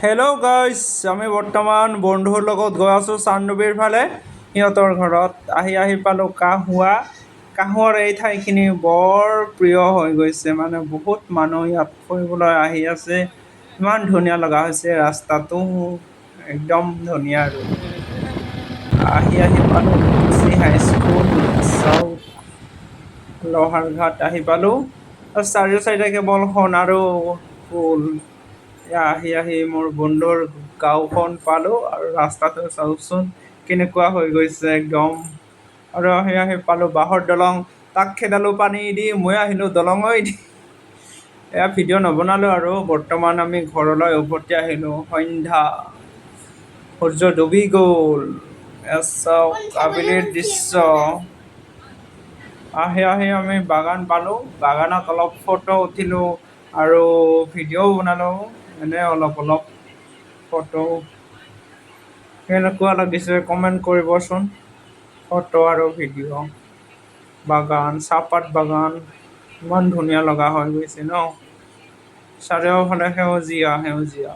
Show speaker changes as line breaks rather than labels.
Hello' guys, আমি বৰ্তমান বন্ধুৰ লগত গৈ আছোঁ চান্দডুবিৰ ফালে, সিহঁতৰ ঘৰত। আহি আহি পালোঁ কাঁহোৱা। কাঁহোৱাৰ এই ঠাইখিনি বৰ প্ৰিয় হৈ গৈছে, মানে বহুত মানুহ ইয়াত ফুৰিবলৈ আহি আছে। ইমান ধুনীয়া লগা হৈছে ৰাস্তাটো, একদম ধুনীয়া। আৰু আহি আহি পালোঁ চি হাইস্কুল চাওক, লোহাৰঘাট আহি পালোঁ। আৰু চাৰিও চাইডে কেৱল সোণ আৰু ফুল। এয়া আহি আহি মোৰ বন্ধুৰ গাঁওখন পালোঁ। আৰু ৰাস্তাটো চাওকচোন কেনেকুৱা হৈ গৈছে একদম। আৰু আহি আহি পালোঁ বাঁহৰ দলং। তাক খেদালোঁ পানী দি, মই আহিলোঁ দলঙৈ দি। এয়া ভিডিঅ' নবনালোঁ। আৰু বৰ্তমান আমি ঘৰলৈ উভতি আহিলোঁ। সন্ধ্যা, সূৰ্য ডুবি গ'ল। এয়া চাওক আবেলিৰ দৃশ্য। আহি আহি আমি বাগান পালোঁ। বাগানত অলপ ফটো উঠিলোঁ আৰু ভিডিঅ'ও বনালোঁ এনে অলপ অলপ ফটো। কেনেকুৱা লাগিছে কমেণ্ট কৰিবচোন ফটো আৰু ভিডিঅ'। বাগান, চাহপাত বাগান, ইমান ধুনীয়া লগা হৈ গৈছে ন? চাৰিওফালে সেউজীয়া সেউজীয়া।